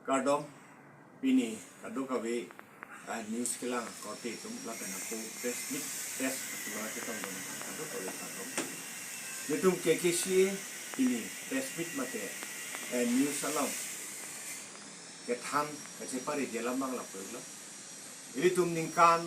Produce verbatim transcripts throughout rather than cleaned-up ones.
Kardom, pini kadokave, ah, news kelang korte atum lapen ako press meet, press atum la chetong dun kadokave kardom. Netum K K C A pini press meet mate, eh, news along kethan kachepari je alam abang lapulo. Ilitum ningkan,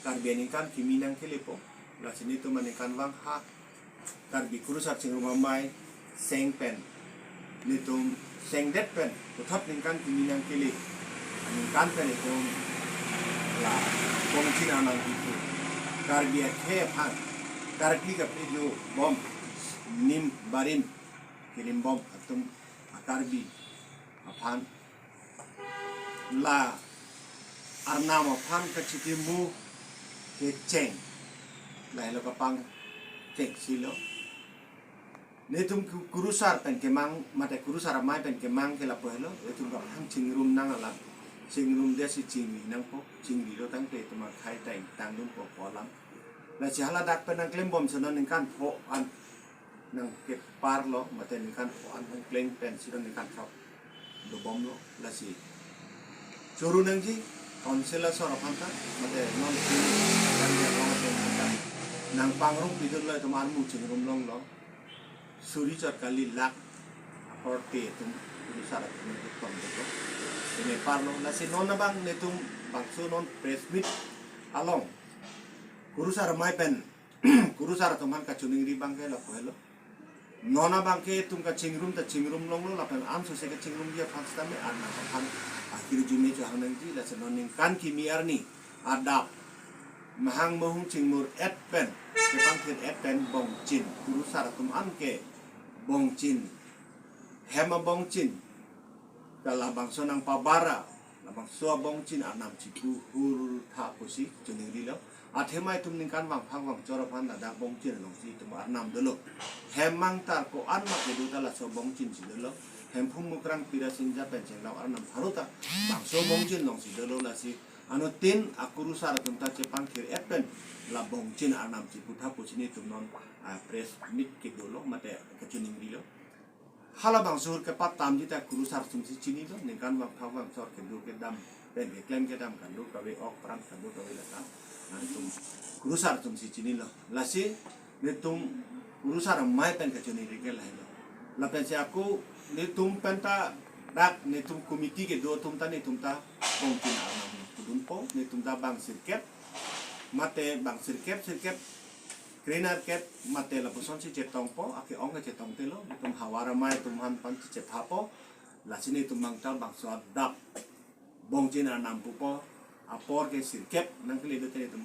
Karbi aningkan kimi nangkelepo. Lasi netum aningkanvang ha Karbi Kurusar Chingrum Amei seng pen, netum sengdet pen puthot ningkan kimi nangkele aningkan pen itum la bongchin arnam kipu, Karbi akhei aphan karkli kapejobom, nim barim kerimbom atum a-Karbi aphan la arnam aphan kachitimu kecheng, lahelo kapangcheng silo. Netum ku-, Kurusar pen kemang mate Kurusar Amei pen kemang ke lapu helo, netum kaprang chingrum nang alam. Chingrumdet si chingri nangpo, chingrilo tangte itum akhei ta ingtang dunpo pu alam. Lasi haladak pen nangklembomsi non ningkan pho an nangkeparlo, mate ningkan pho an nangklem pensi non ningkan thok dobomlo. Lasi choro nangji, council asor aphan ta, mate non si kan dia long aphan ta nangpangrumpi dunlo, itum armu chingrum longlo. Suri chot kali lak akorte atum Kurusar atum nangketom dolo. Ini parlo, lasi non abang netum bangso non press meet along Kurusar Amei pen Kurusar atum aphan kachiningri abang ke lapu helo. Non abang ke itum kachingrum ta chingrum longlo, lapen ansose kachingrumji aphan sitame arnam aphan akhir jume chohang nangji. Lasi non ningkan kimi arni adap mahang mohung chingmur et pen, kepangthir et pen bongchin, Kurusar atum an ke bongchin, hem abongchin, kalabangso nangpabara, labangso abongchin arnam chipu hurtha pusi chiningrilo. Athema itum ningkan vangphak vangchor aphan ladak bongchin alongsi itum arnam dolo. Hem mangtar ko-an ma kedo ta laso bongchin si dolo. Hemphu Mukrang Pira Sinja pen chenglok arnam pharo ta bangso bongchin alongsi dolo. Lasi anuttin aKurusar atum ta chepangthir et pen la bongchin arnam chipu tha pusi netum non, ah, press meet kedolo mate kachiningrilo. Halabangso ahut kepatamji ta Kurusar atumsi chinilo, ningkan vangphak vangchor kedo kedam pen keklem kedam kadokave ok pran kadokave lata, ah, itum Kurusar atumsi chinilo. Lasi netum Kurusar Amei pen kachiningri ke lahelo. Lapensi ako netum pen ta dak netum committee kedo atum ta netum ta bongchin arnam pudunpo, netum ta bang sirkep mate bang sirkep, sirkep, krenerkep mate lapusonsi chetongpo, ake-ong ke chetongtelo, netum Havar Amei atum aphan pan chephapo. Lasi netum abang ta bangso adap bongchin arnam pupo, apor ke sirkep nangkeledet netum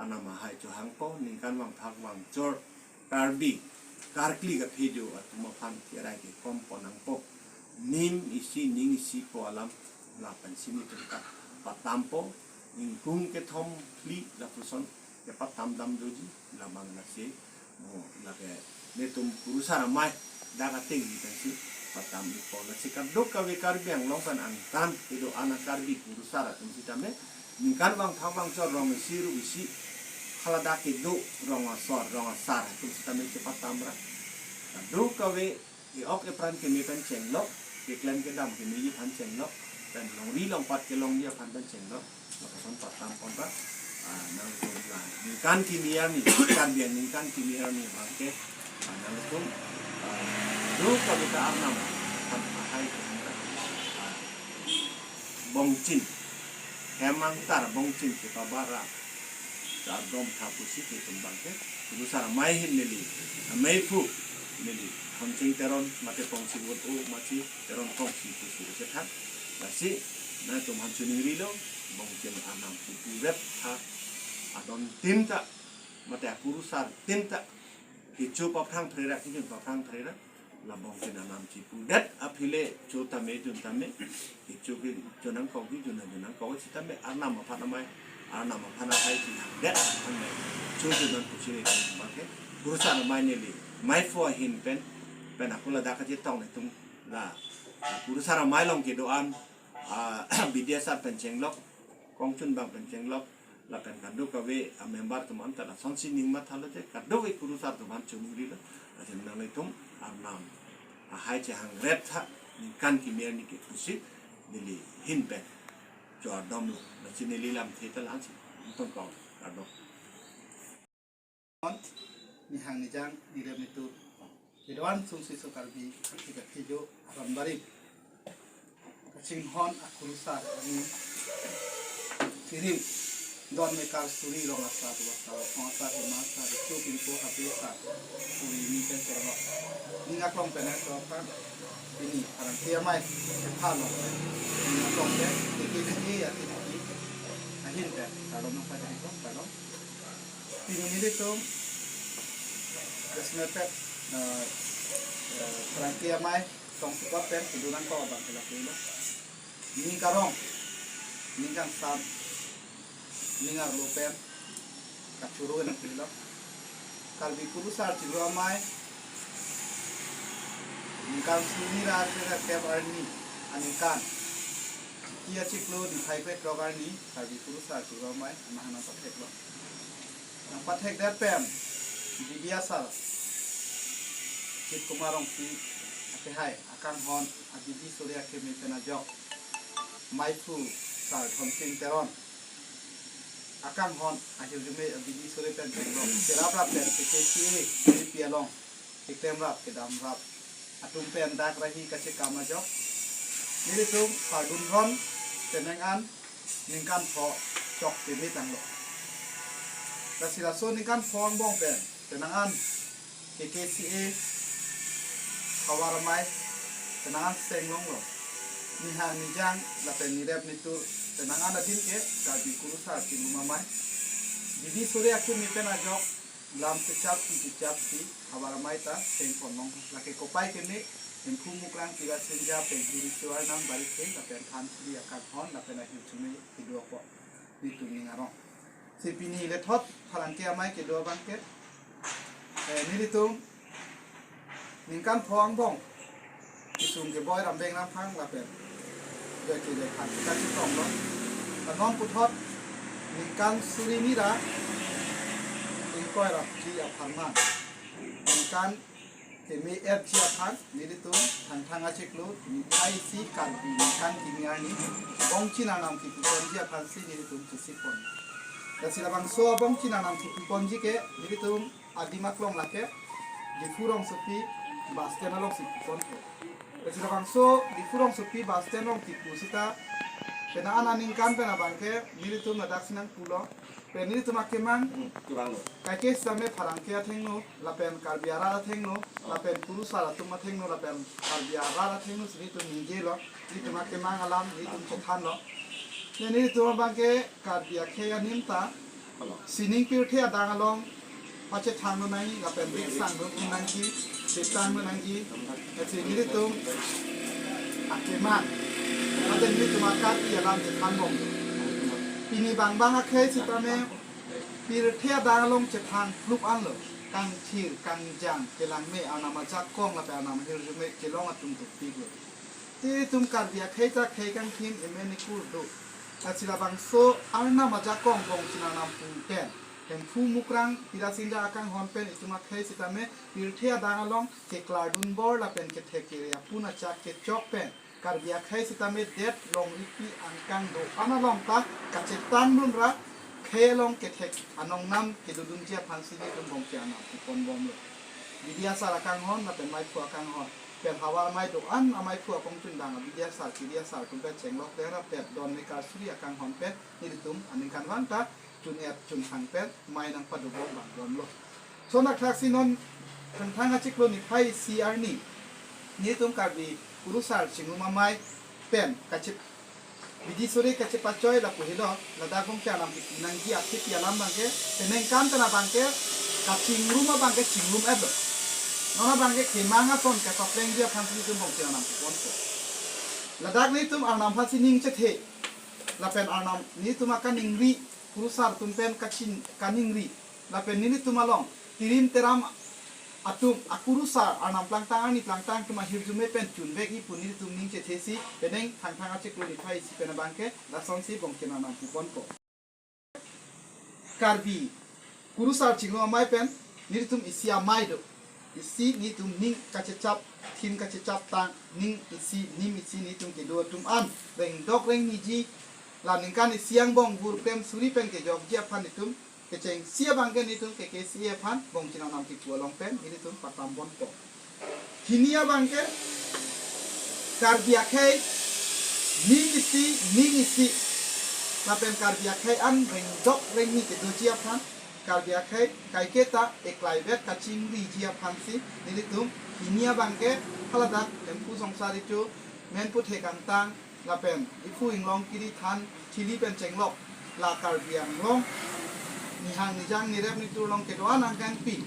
arnam ahai chohangpo, ningkan vangphak vangchor Karbi karkli kaphejo atum aphan kerai kekom pon nangpo. Nim isi ning isi pu alam lapensi netum ta patampo, ingkung kethom phli lapuson kepatam dam doji, labang lasi mo lake netum Kurusar Amei dak atengji pensi patam ipo. Lasi kadokave Karbi Anglong pen angtan kedo-an a-Karbi Kurusar atum sitame ningkan vangphak vangchor rong isi rup isi haladak kedo rong asor rong asar atum sitame kepatam ra. Kadokave e-ok epran keme pen chenglok, keklem kedam kemeji aphan chenglok, pen longri longpat kelongji aphan pen chenglok, lapuson patam pon ra, ah, nangtum la ningkan kimi arni, Karbi aningkan kimi arni abang ke, ah, nangtum, ah, kadokave ta arnam aphan ahai ke, ah, bongchin, hem mangtar bongchin kepabara, kardom tha pusi netum abang ke Kurusar Amei ahin neli, ameiphu neli Thomching Teron mate Kongsing Wot O mate Teron Kongsing pusi chethan. Lasi nangtum aphan chiningrilo, bongchin arnam chipudet tha, adon tin ta mate aKurusar tin ta kecho paphrang phrera, kejun paphrang phrera, la bongchin arnam chipudet aphi le cho tame jun tame, kecho ke jun nangkok, kejun jun nangkok sitame arnam aphan amei, arnam aphan ahai chihangdet aphan amei cho jun nang pusi netum abang ke Kurusar Amei neli meiphu ahin pen, pen ako ladak kachetong netum la Kurusar Amei along kedo-an, ah, B D S R pen chenglok, kongchun abang pen chenglok, lapen kadokave a-member atum anta lasonsi ning mathalo te, kadokave Kurusar atum aphan chiningrilo. Lasi nanglitum arnam ahai chehangret tha, ningkan kimi arni ke pusi neli ahin pen chardom lo, lasi neli lamthe ta la-ansi, tongtong kardom. Nihang nijang nirep nitur kedo-an sungsi so Karbi akhei akhei jo aron barim kachinghon akurusar ani sirim don mekar suri rong asar, ru asar, rong asar, hima asar, riso, pinpo, habe asar, suri ni pen serlo. Ning aklong pen ai so kan pini Pharangke Amei kepha lo. Ning aklong pen K K C A ya tiki ahin pen kardom nangpajirlo, kardom. Pini nelitum resmepet, eh, eh, Pharangke Amei tong sukot pen kedo nangkok abang ke lake lo. Ning karong, ning kangsam, ning arlo pen kachoro nangkok lo. Karbi Kurusar Chingrum Amei ningkan suri ra suri ra kep arni aningkan, Chiti achiklo niphai krethrok arni Karbi Kurusar Chingrum Amei amahang nangpatheklo. Nangpathekdet pen B D asar Ajit Kumar Rongpi akehai akanghon a-B D suri akeme pen ajok, meiphu sar Dhonsing Teron akanghon ahirjume a-B D suri pen chenglo, cherap rap pen K K C A K P along keklem rap kedam rap atum pen dak rahi kachekam ajok, nelitum phardun ron penang an ningkan pho chok peme tanglo. Lasi laso ningkan pho angbong pen penang an K K C A Havar Amei penang an seng longlo. Nihang nijang lapen nirep nitur penang an adim ke Karbi Kurusar Chingrum Amei, B D suri akeme pen ajok lam chechap, pi chechap si Havar Amei ta seng pon long. Lake kopai keme Hemphu Mukrang, Pirasinja, Penghu Riso, Arnam Barithe lapen Thansri akanghon lapen ahirjume kedo apot nelitum ning arong. Si pini lethot Pharangke Amei kedo abang ke, eh, nelitum ningkan pho angbong kesung keboi rambeng ramphang lapen joike joikhan kachetong lo. Kanon puthot ningkan suri ni ra ingkoi ra phli apharman, ningkan keme-etji aphan nelitum Thangthang achiklo niphai isi Karbi ningkan kimi arni bongchin arnam kipu ponji aphansi nelitum chesik pon. Lasi labangso abongchin arnam kipu ponji ke nelitum adim aklong lake Diphu rongsopi bus stand alongsi pu ponpo. Lasi labangso Diphu rongsopi bus stand along kipu sita penang an aningkan pen abang ke nelitum ladak si nangpulo. Pen nelitum akemang, hmm, kevang lo. Kaike sitame Pharangke athengno, lapen Karbi arat athengno, lapen Kurusar atum athengno, lapen Karbi arat athengno si nelitum ningjelo, nelitum akemang alam nelitum chethanlo. Ne nelitum abang ke Karbi akhei anim ta sining pirthe adang along pachethang nangji, lapen riksang nangji, chetang nangji, lasi nelitum akemang, lapen nelitum aKarbi alam chethanbom. Pini bang bang akhei sitame pirthe adang along chethang plup anlo, kangthir kangjang kelangme, arnam ajakong lapen arnam ahirjume kelong atum dopiklo. Te itum Karbi akhei ta khei kangthim emen ekur do. Lasi labangso arnam ajakong bongchin arnam pu pen Hemphu Mukrang, Pirasinja akanghon pen itum akhei sitame pirthe adang along keklardun bor lapen kethek kere apun achak kechok pen Karbi akhei sitame det longripi angkang do-an along ta kachetang dun ra khei along kethek anong nam kedodunji aphansi nelitum bongchin arnam kipu ponbomlo. B D asar akanghon lapen meiphu akanghon pen Havar Amei do-an ameiphu akongchundang a-B D asar, K D asar atum pen chenglok tera pet don mekar suri akanghon pen nelitum aningkanvang ta chun-et chunthang pen mei nangpadobom bang bomlo. Lason athaksi non Thangthang achiklo niphai isi arni nelitum Karbi Kurusar Chingrum Amei pen kache-, B D suri kachepachoi lapu helo, ladak bongchin arnam kipu nangji akhei alam abang ke, penang kan pen abang ke kachingrum abang ke chingrum-etlo. Non abang ke kemang ason kapaplengji aphansi nelitum bongchin arnam kipu ponpo. Ladak nelitum arnam aphansi ning chethe, lapen arnam nelitum akaningri, Kurusar atum pen kachin kaningri, lapen nelitum along tirim teram atum akurusar arnam plangtang arni plangtang atum ahirjume pen chunvekji pu nelitum ning chethesi penang Thangthang achiklo niphai isi pen abang ke lasonsi bongchin arnam kipu ponpo. Karbi Kurusar Chingrum Amei pen nelitum isi amei do. Isi nelitum ning kachechap, thim kachechap tang, ning isi, nim isi nelitum ke Atum an rengdok rengniji, la ningkan isi angbong vur klem suri pen kejokji aphan itum kechengsi abangke nitum K K C A aphan bongchin anam kipu along pen nitum patam ponpo. Hini abangke Karbi akhei ning isi, ning isi, lapen Karbi akhei an rengdok rengni kedoji aphan, Karbi akhei kaiketa eklaivet kachingriji aphansi nitum hini abangke haladak Hemphu Songsar Recho, Menputhe Kangtang, lapen Diphu Inglong Kiri, Than Thili pen chenglok la Karbi Anglong nihang nijang nirep nitur along kedo-an angkangpi,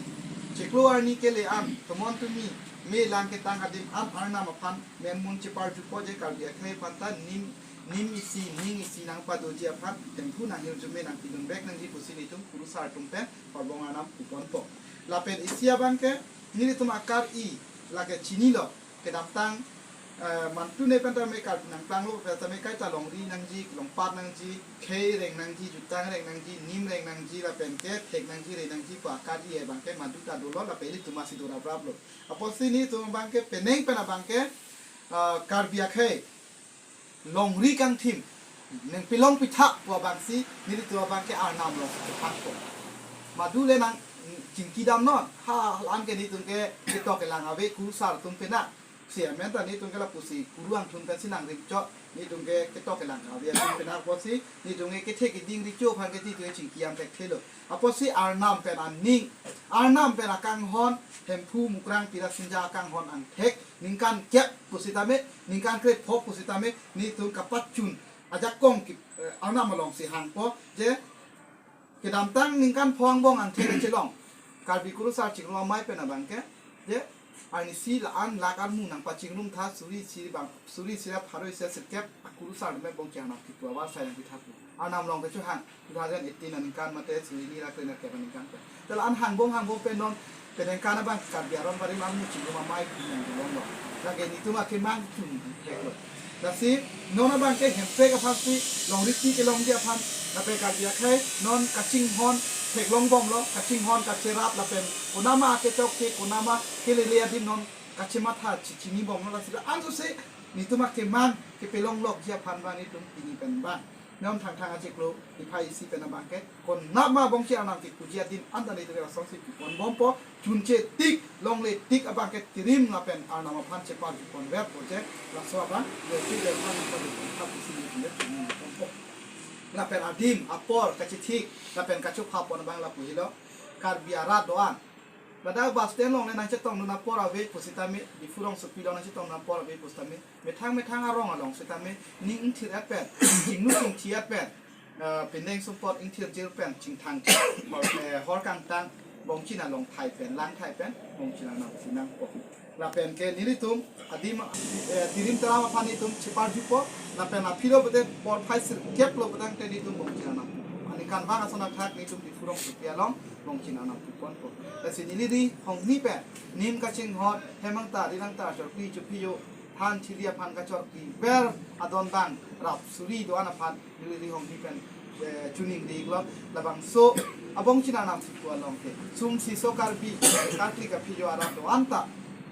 chiklo arni kele an, tomon tumi, me lang ketang adim an Arnam aphan menmun cheparjupo je Karbi akhei aphanta nim, nim isi, ning isi nangpadoji aphan Hemphu nanghirjume nangpidunvek nangji pusi nitum kurusar atum pen horbong Arnam pu ponpo. Lapen isi abangke nitum akar-i lake chinilo, kedamtang, eh, mantune pen tame Karbi nangtanglo pen tame kaita longri nangji, longpat nangji, khei reng nangji, jutang reng nangji, nim reng nangji, lapen ke thek nangji, re nangji pu akar-i abangke maduta dolo, lapen ilitum asi do rapraplo. Apotsi nitum abangke penang pen abangke, eh, Karbi akhei longri kangthim nangpilong pitha pu abangsi nitum abangke Arnam alongsi kepakpo. Madule nang chingkidamnon, ha, la-an ke nitum ke ketok kelang ave kurusar atum pen na. Si amen ta nitum ke lapusi kuru angthun pensi nangrim chot, nitum ke ketok kelang ave atum pen na apotsi nitum ke kethe keding recho aphan ke nitum ke chingki-am thekthelo. Apotsi Arnam pen aning, Arnam pen akanghon, Hemphu Mukrang Pirasinja akanghon angthek ningkan kep pusitame, ningkan krepho pusitame nitum kapachun ajakong ki, eh, Arnam alongsi hangpo je kedamtang ningkan pho angbong angthek chelong Karbi kurusar chingrum amei pen abangke je arnisi la-an lak armu nangpachingrum tha, suri isi bang, suri isi ra pharo isi ra sirkep akurusar me bongchin anam kipu avar sai nangpitha pu. Arnam along kechohang two thousand eighteen aningkan mate suri ni ra kre na kep aningkan pen. Te la-an hangbong hangbong pen non penang kan abang Karbi aron barim armu chingrum amei pu nangdolonglo. Lake nitum akemang chun theklo. Lasi non abangke Hemprek aphansi longri ti kelongji aphan, lapen Karbi akhei non kachinghon theklongbomlo, kachinghon kacherap lapen konama akechok ke, konama kelele adim non kachematha chi-, chinibomlo, lasi la-an sose nitum akemang kepelonglokji aphan abang nitum pini pen abang non Thangthang achiklo niphai isi pen abangke konama bongchin anam kipuji adim anta nitum ke lasonsi kiponbompo, chunche tik, longle tik abangke tirim lapen Arnam aphan cheparjuponverpo je, laso abang, le tik le aphan cheparjuponverpo pusi nitum ke chunibompo. Lapen adim, apor, kachethik, lapen kachopha pon abang lapu helo, Karbi arat do-an. Ladak bus stand along le nangchetongdun apor ave pusitame, Diphu rongsopi along nangchetongdun apor ave pusitame, methang methang arong along sitame, ning ingthir-et pen, chingnu chingthi-et pen, eh, pindeng sumpot ingthirjir pen, chingthang, hor, eh, hor kangtang, bongchin along thai pen, lang thai pen, bongchin anam si nangpo. Lapen ke nelitum adim, eh, tirim taram aphan nitum cheparjupo, lapen aphi lo pute porphai sirkep lo putangte nitum bongchin anam. Aningkan abang ason athak nitum Diphu rongsopi along bongchin anam pu ponpo. Lasi neli ri hongni pen, nim kachinghon, hemang ta, ri nang ta, chorpi chophi jo, than thili aphan kachorpi ver adon dang rap suri do-an aphan neli ri hongni pen, eh, choningri iklo, labangso abongchin anam kipu along ke. Sumsi so Karbi, Karkli kaphi jo arat do-an ta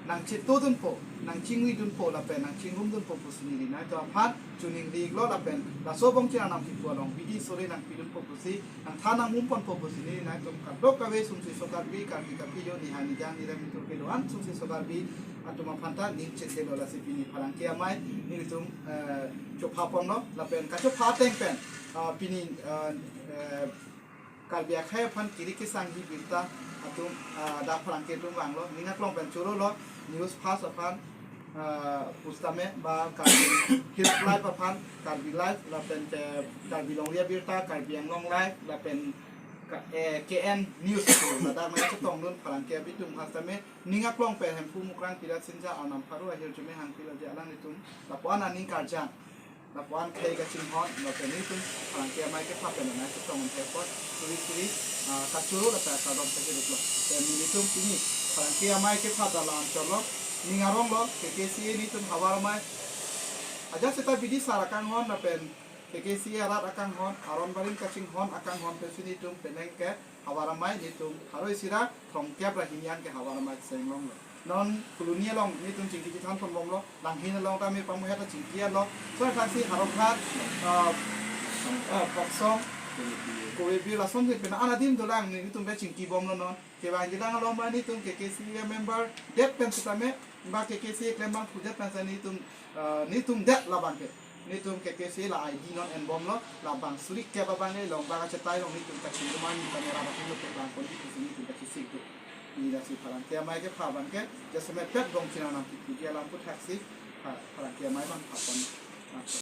nangchetodunpo, nangchingridunpo, lapen nangchingrumdunpo pusi neli nangtum aphan choningri iklo, lapen laso bongchin anam kipu along bidi sore nangpidunpo pusi, nangthan nangmumponpo pusi neli nangtum kadokave sumsi so Karbi, Karbi kaphi jo, nihang nijang nirem nitur kedo-an sumsi so Karbi atum aphan ta ning chethelo, lasi pini pherangke amei nelitum, eh, chopha ponlo, lapen kachopha ateng pen, ah, pini, ah, eh, Karbi akhei aphan kiri kesangji birta atum, ah, dak pherangke atum vanglo, ning aklong pen chorolo, News Fast aphan, ah, pusitame ba Karbi Hills Live aphan, Karbi Live, lapen ke Karbi Longri Abirta, Karbi Anglong Live, lapen ka-, eh, K N News pu, ladak nangchetongdun pherangke abitung aphan sitame, ning aklong pen Hemphu Mukrang Pirasinja Arnam pharo ahirjume hangpilo je alanglitum lapu-an aning karjang, lapu-an khei kachinghon, lapen nelitum pherangke amei kepha pen nangchetong un thekpo, suri suri, ah, kachoro lapen kardom thekduklo. Lapen nelitum pini pherangke amei kepha ta la-an chotlo, ning aronglo, K K C A nelitum havar amei ajat seta bidi sar akanghon lapen K K C A arat akanghon, aron barim kachinghon akanghon pensi nelitum penang ke havar amei nelitum pharo isi ra throngkep ra hini an ke havar amei chenglonglo. Non Phuloni along netum chingki chethan ponbomlo, Langhin along tame pamuhet chingki lo. So thaksi Howraghat, ah, ah, Boksong, Korebi lason si pen an adim dolang netum pen chingkibomlo non. Kevang kedang along ma netum K K C member det pen setame, ba K K C klembangphu det pen setame netum, ah, netum det labang ke. Netum K K C la I D non enbomlo, labang suri ke abang ke long bang achetai long netum kachingki man netum era baklo ke bang kon netum netum kachesik do. Ni lasi Pherangke Amei ke pha abang ke, jasemet pet bong chinang nangkipiji alam pu thaksi, pha, Pherangke Amei abang pha pon.